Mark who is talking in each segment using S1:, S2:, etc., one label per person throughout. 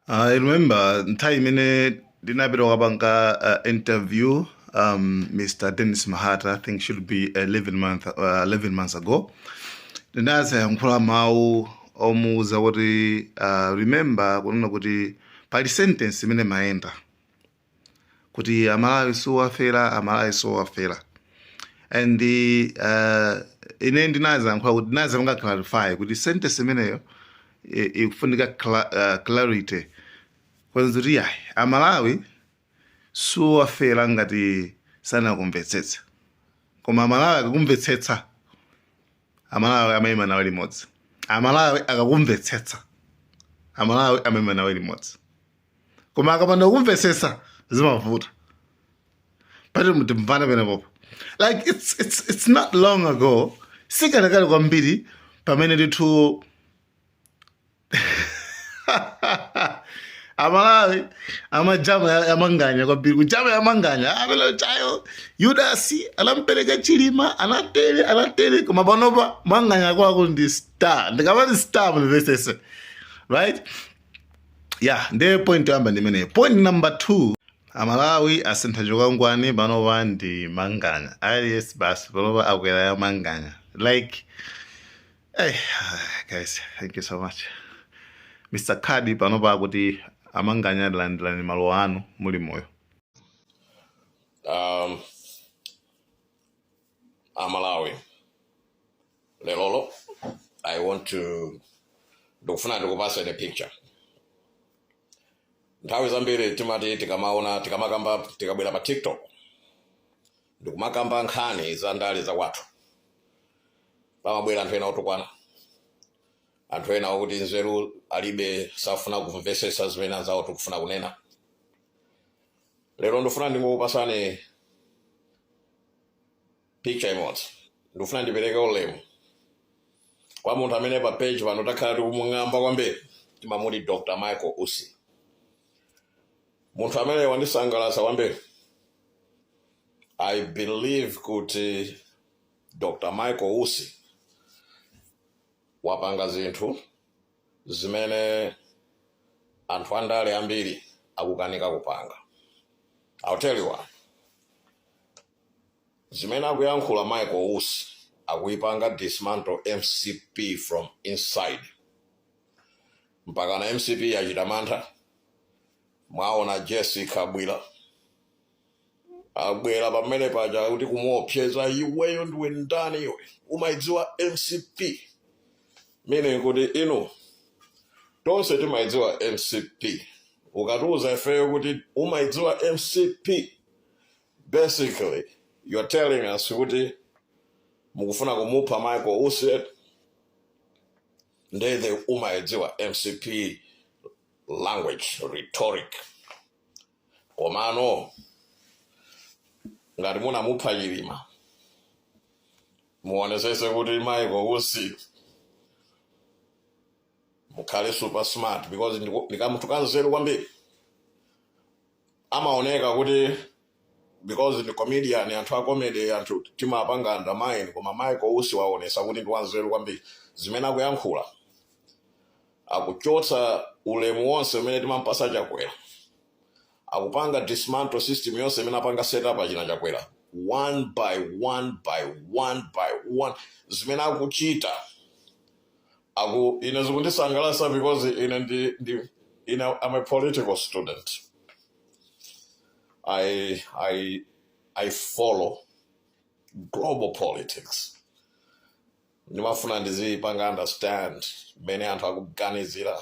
S1: I remember nthawi imene ndinapita kukapanga interview Mr. Dennis Mahata, I think should be 11 months ago. Ndinazayankhula mawu omuwuza kuti remember kunena kuti pali sentence imene mayenda kuti Amalawi siwafera, Amalawi siwafera. And ine ndinazayankhula kuti ndinazapanga clarify kuti sentence imeneyo ikufunika clarity kwanza kuti yayi, Amalawi siwafera ngati sanakumvetsetsa, koma Amalawi akakumvetsetsa, Amalawi amayima nawe limodzi. Amalawi akakumvetsetsa, Amalawi amayima nawe limodzi, koma akapanda kukumvetsetsa zimavuta. Pati timvana penepopo. Like it's not long ago, sikalekale kwambiri, pamene ndithu Amalawi amajama yamanganya kwambiri, kujama yamanganya amene chayo Yudasi anampereka Chilima, anatere anatere. Koma panopa Manganya kwako ndi star. Ndikamati star, mumvetsetse, right? Yeah, ndiye point yoyamba ndi imeneyo. Point number two, Amalawi asintha chikwangwani. Panopa ndi Manganya aliyense basi, panopa akwera ya Manganya. Like, hey, guys, thank you so much, Mr. Khadi. Panopa akuti amanganya landirani malo anu muli moyo.
S2: Amalawi, lerolo I want to ndikufuna ndikupaseni picture. Nthawi zambiri timati tikamaona, tikamakamba, tikabwera pa TikTok ndikumakamba nkhani za ndale za kwathu, pamabwera anthu ena otukwana, anthu ena okuti nzeru alibe, safuna kumvesesa zimene anzawo tikufuna kunena. Lero ndifuna ndingokupasani picture imodzi. Ndikufuna ndipereke ulemu kwa munthu amene pa page pano takhala tikumung'amba kwambiri, timamuti Dr. Michael Usi. Munthu amene wandisangalatsa kwambiri. I believe kuti Dr. Michael Usi wapanga zinthu zimene anthu andale ambiri akukanika kupanga. I'll tell you why. Zimene akuyankhula Michael Usi akuipanga dismantle MCP from inside, mpaka na MCP yachita mantha. Mwaona Jessica Kabwila abwera pamene paja kuti kumuopseza, "Iweyo ndiwe ndani iwe? Umaidziwa MCP?" Meaning kuti inu tonse timaidziwa MCP. Ukatiuza ifeyo kuti umaidziwa MCP, basically you're telling us kuti mukufuna kumupha Michael Usi. Ndethe umaidziwa MCP language, rhetoric. Komano ngati munamupha Chilima, muonesese kuti Michael Usi mukhale super smart, because ndikamunthu kanzeru kwambiri. Amaoneka kuti because ndi comedian, anthu a comedy, anthu timapanga undermine, koma Michael Usi waonesa kuti ndi wanzeru kwambiri. Zimene akuyankhula akuchotsa ulemu wonse umene timampasa Chakwera, akupanga dismantle system yonse imene apanga set up achina Chakwera, one by one by one by one. Zimene akuchita aku ine zikundisangalatsa because ine ndi ine I'm a political student. I follow global politics. Ndimafuna ndizipanga understand mmene anthu akuganizira,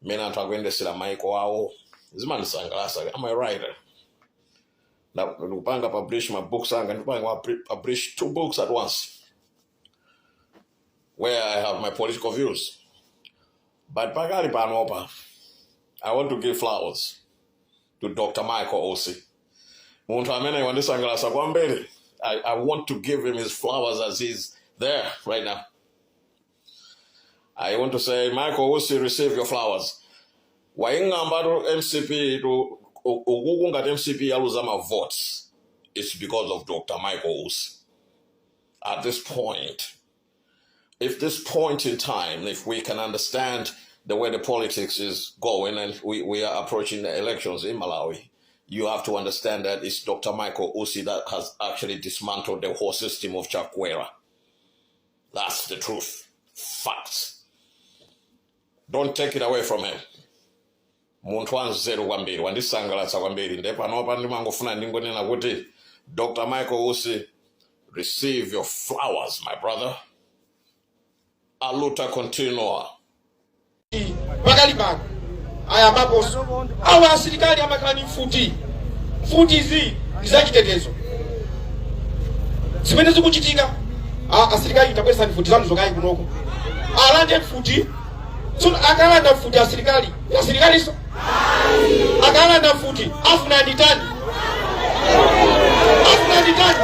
S2: mmene anthu akuyendesera maiko awo. Zimandisangalatsa. Am a writer. Ndikupanga publish my books anga, ndikupanga publish two books at once where I have my political views. But pakali panopa I want to give flowers to Dr. Michael Usi. Munthu amene wandisangalatsa kwambiri. I want to give him his flowers as he's there right now. I want to say, "Michael Usi, receive your flowers." Waing'amba to MCP to ukuku. Ngati MCP yaluza ma votes, it's because of Dr. Michael Usi. At this point, if this point in time, if we can understand the way the politics is going and we are approaching the elections in Malawi, you have to understand that it's Dr. Michael Usi that has actually dismantled the whole system of Chakwera. That's the truth. Facts. Don't take it away from him. Munthu wanzeru kwambiri, wandisangalatsa kwambiri. Nde panopa ndimangofuna ndingonena kuti Dr. Michael Usi, receive your flowers, my brother. A luta continua.
S3: Pakali pano ayambaponso awa asilikali amakhala ndi mfuti. Mfuti izi ndi zachitetezo. Zimene zikuchitika, asilikali tabweretsani mfuti zanu zokayi kunoko, alande mfuti. Tsono akalanda mfuti asilikali, asilikaliso akalanda mfuti afuna nditani? Afuna nditani?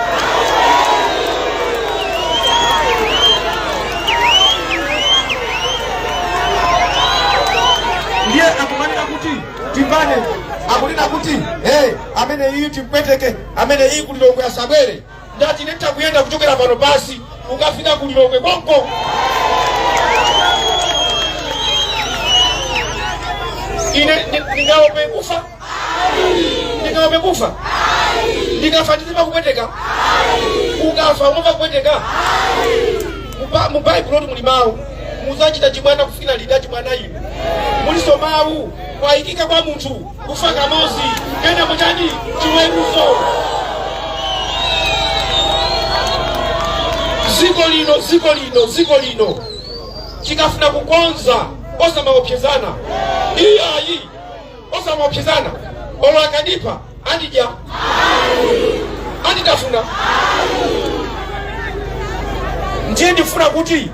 S3: Ndiye akumanena kuti timbane, akunena kuti hey, amene iyi timpweteke, amene iyi ku Lilongwe asabwere. Ndati ine ndikuyenda kuchokera pano pasi ukafika ku Lilongwe konko. Ine ndingaope kufa? Ndingaope kufa? Ndikafa ndizimva kupweteka? Ukafa umamva kupweteka? Mu Baibulo muli mawu, muzachita chibwana kufikira liti achibwana inu? Muliso mawu, kwayikika kwa munthu kufa kamodzi, kenako chani? Chiweruzo. Dziko lino, dziko lino, dziko lino tikafuna kukonza osamaopsezana iyayi, osamaopsezana. Olo akandipha andidya, anditafuna. Ndiye ndifuna kuti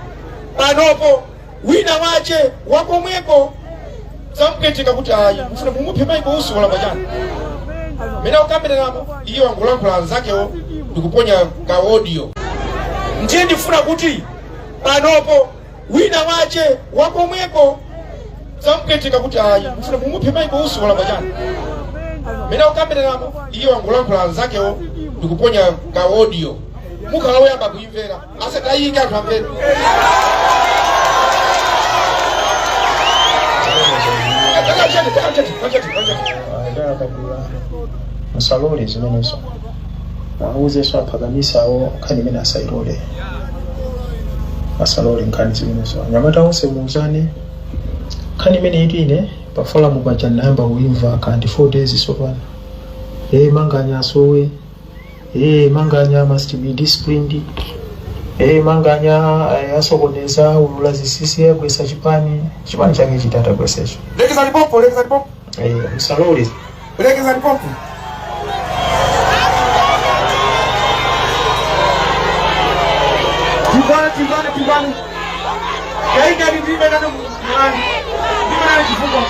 S3: panopo wina wache wakomweko zamupweteka kuti ayi, mufuna mumuphe Michael Usi, walakwa chani? Mene akukambiranamo iye wangolankhula anzakewo ndikuponya ka audio. Ndiye ndifuna kuti panopo wina wache wakomweko zamupweteka kuti ayi, mufuna mumuphe Michael Usi, walakwa chani? Mene akukambiranamo iye wangolankhula anzakewo ndikuponya ka audio, mukhala woyamba kuimvera. Asatayike anthu amvere.
S4: Ndakabwira, musalole zimenezo. Mwauzenso aphakamisawo nkhani imene asayilole, asalole nkhani zimenezo. Anyamata onse muuzane nkhani imene itu. Ine pa forum paja ndinayamba kuimva kandi 4 days sopano. Ee, Manganya asowe. Ee, Manganya must be disciplined. Ee, Manganya asokoneza, ulula zinsinsi, agwetsa chipani. Chipani chake chitatagwesecho.
S3: Lekezani pompo, lekezani pompo.
S4: Ee, musalole.
S3: Lekezani pompo. Timvane, timvane, timvane. Kaikani ndime nane mlani. Ndime nane chifukwa.